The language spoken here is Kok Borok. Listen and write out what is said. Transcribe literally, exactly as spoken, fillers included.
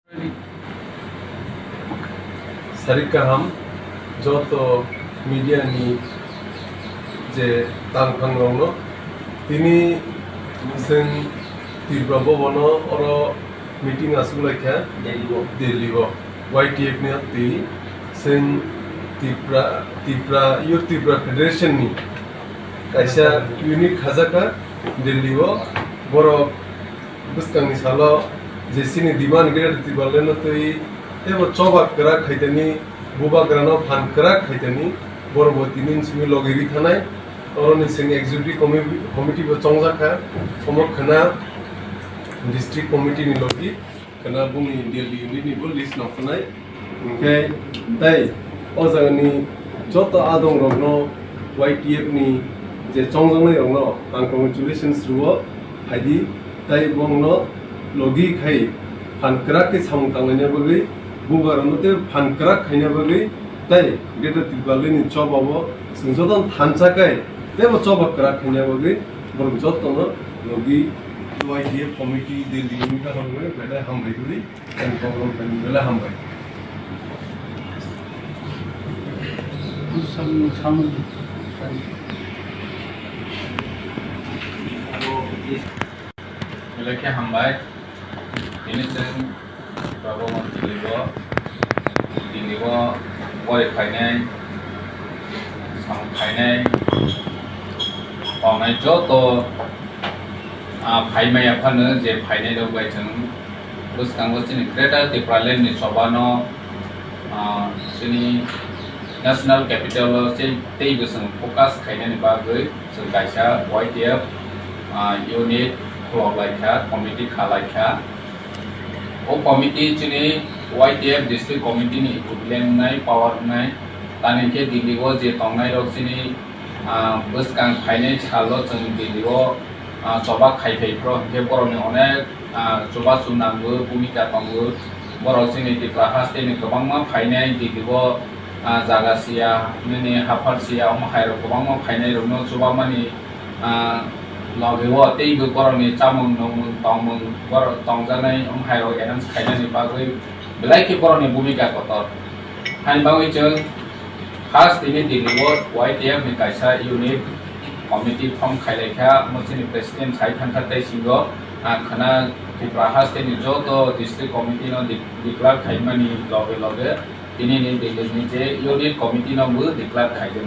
Sarik kaham joto media ni je tangphang rokno, tini chwng Tripura Bhavan o oro meeting aswk lai kha Delhi o. Delhi o Y T F ni twi chwng Tripura, Tripura, Youth Tripura Federation ni kaisa unit khajak kha Delhi o. Borok bwskangni salo je chini demand Greater Tipraland no twi teibo choba kwrak khaitani, bubagrano phan kwrak khaitani, borok bo tini simi logi ri thanai. Oroni chwng executive committee, committee bo chongjak kha, omo khwna district committee ni logi, khwna bungni Delhi unit ni bo list no khwnai. Hwnkhe tei o jagani joto adong rokno Y T F ni je chongjaknai rokno ang congratulations rwo, phaidi tei bongno logi khai phan kwrak khe samung tanglaina bagwi, bubagrano tei phan kwrak khaina bagwi tei Greater Tipraland ni choba bo chwng jotono thansa kai teibo choba kwrak khaina bagwi borok jotono logi Y T F committee Delhi ni kaham belai hambai rwi. Ang program kami bela hambai. Sam, sam. Belai khe hambai. Ini chwng Baba Mon Dilibo, Dilibo bori khainai, sam khainai, tongnai joto, ah, phaimaya phano je phainai rok bai chwng bwskango chini Greater Tipraland ni choba no, ah, chini national capital o che-, tei bwswng focus khainani bagwi chwng kaisa Y T F, ah, unit khulok lai kha, committee kha lai kha. O committee chini Y T F district committee ni equivalent wngnai, power wngnai. Tani khe Delhi o je tongnai rok chini, ah, bwskang phainai salo chwng Delhi o, ah, choba khai phai phro, hwnkhe borokni onek, ah, chubachu nango, bhumika tongo. Borok chini Tripura haste ni kwbangma phainai Delhi o, ah, jaga siya, nini haphar siya, omo hai rok kwbangma phainai rokno chubamani, ah, logi o teibo borokni chamung nungmung tongmung borok tongjaknai omo hai rok arrange khainani bagwi belai khe borokni bhumika kotor. Haini bagwi chwng first tini Delhi o Y T F ni kaisa unit committee form khai lai kha, omo chini president sai thang kha tei singo, ah, khwna Tripura haste ni joto district committee no de-, declare khaimani loge loge tini ni Delhi ni je unit committee no bo declare khaijak nai.